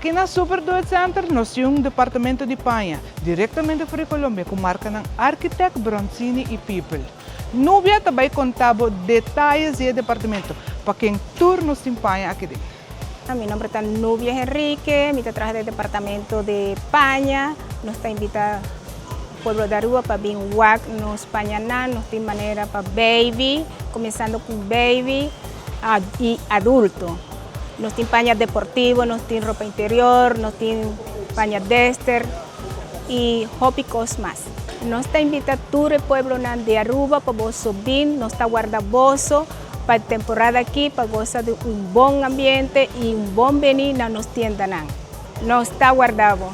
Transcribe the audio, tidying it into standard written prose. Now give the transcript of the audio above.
Aki na Super Duet Center nos tin un departamento di paña, directamente for di Colombia, cu marcanan Architect, Bronzini y People. Nubia ta bay conta bo detaye di e departamento, pa ken tur nos tin paña aki den. Mi nomber ta Nubia Henrique, mi ta traha den departamento di paña. Nos ta invita pueblo di Aruba pa bin wak nos pañanan. Nos tin manera pa baby, cuminsando cu baby y adulto. Nos tin paña deportivo, nos tin ropa interior, nos tin paña dester y hopi cos mas. Nos ta invita tur e pueblonan di Aruba pa boso bin, nos ta warda boso pa e temporada aki pa goza di un bon ambiente y un bon bini na nos tiendanan. Nos ta warda bo.